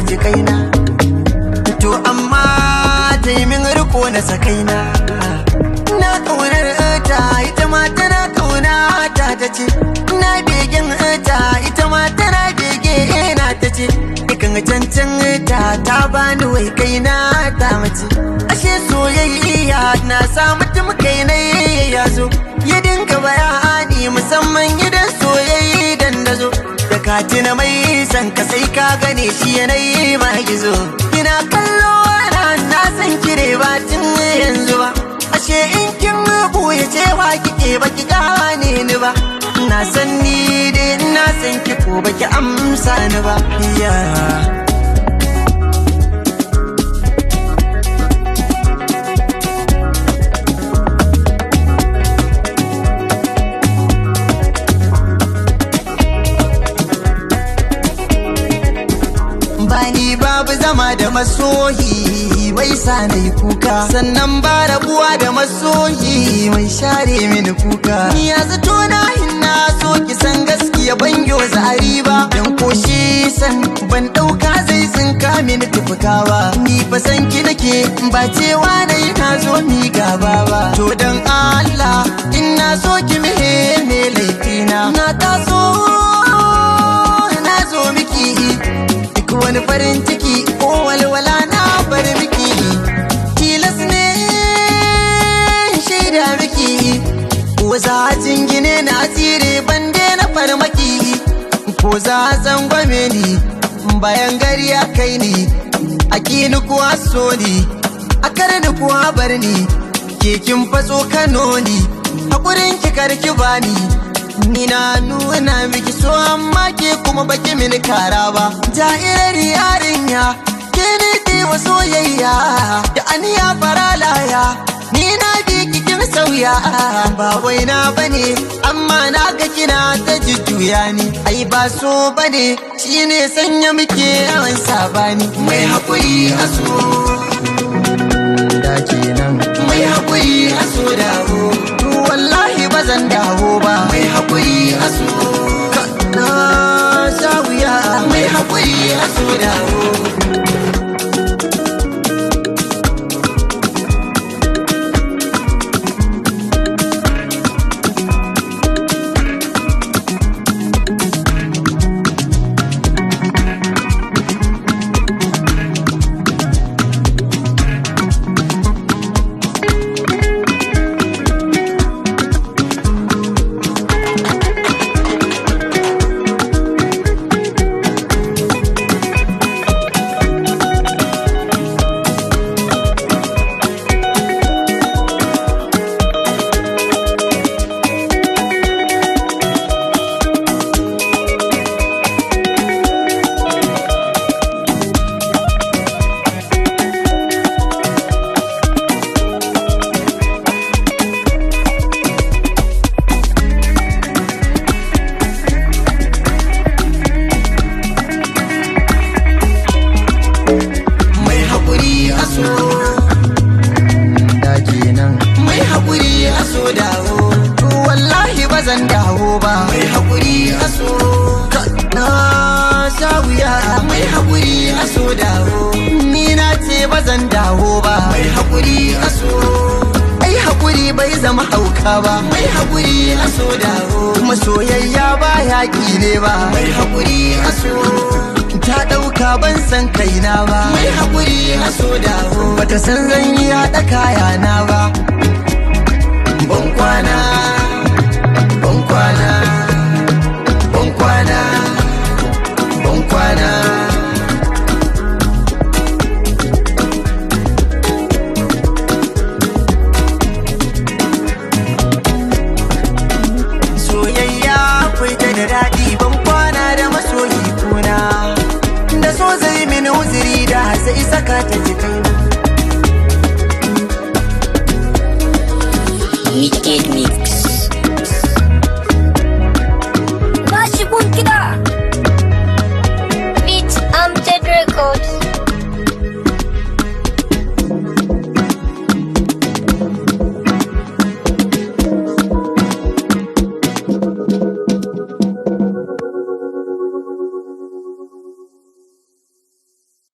ji kaina. To amma ta yi min riko na sakaina. Na kaunar ta, ita ma tana kauna ta ta ce. Na begen ta, ita ma tana bege na ta ce. Ikan cancan ta, ta bani wai kaina ta mace. Ashe soyayya na sa mutum kai na ya zo. Ya dinga bayani musamman gidan soyayya dan da zo. Da katina mai san ka sai ka gane shi yanayi ma gizo. Kina kallo na na san kire ba tun yanzu ba. Ashe in kin buya cewa kike baki gane ni ba. Na san ni dai na san ki ko baki amsa ni ba. Yeah. Bani babu zama da masoyi mai sa na yi kuka, sannan ba rabuwa da masoyi mai share mini kuka. Ni ya zato na hinna so ki san gaskiya ban zari ba, dan koshi san ban dauka zai tsinka mini tufukawa. Ni fa san ki nake ba cewa na yi na zo mi gaba ba. To dan Allah in na so ki mihe me laifina, na taso na zo miki duk wani farin ciki ko walwala na bar miki. Tilas ne shaida miki ko za a jingine na tsire ban na farmaki, ko za a tsangwame ni bayan gari ya kai ni a kini kuwa so ni a karni kuwa bar ni. Kekin fatso kano ni hakurin ki karki bani. Ni na nuna miki so amma ke kuma baki mini kara ba. Jairar yarinya ke ne ke wa soyayya da aniya faralaya. Ni na bi kikin sauya ba wai na bane amma na ga kina ta jujjuya ni. Ai ba so bane shine sanya muke yawan sabani. Mai hakuri aso da kenan, mai hakuri aso dawo. Wallahi ba zan dawo ba. Mai hakuri aso na sha wuya. Mai hakuri aso dawo. Mai haƙuri aso da kenan, mai haƙuri aso dawo. To wallahi ba zan dawo ba. Mai haƙuri aso na sha wuya. Mai haƙuri aso dawo. Ni na ce ba zan dawo ba. Mai haƙuri aso, ai haƙuri bai zama hauka ba. Mai haƙuri aso dawo. Kuma soyayya ba yaƙi ne ba. Mai haƙuri aso ta ɗauka ban san kaina ba. Mai haƙuri aso dawo. Bata san zan yi haɗa kayana ba. Ban kwana, ban kwana, ban kwana.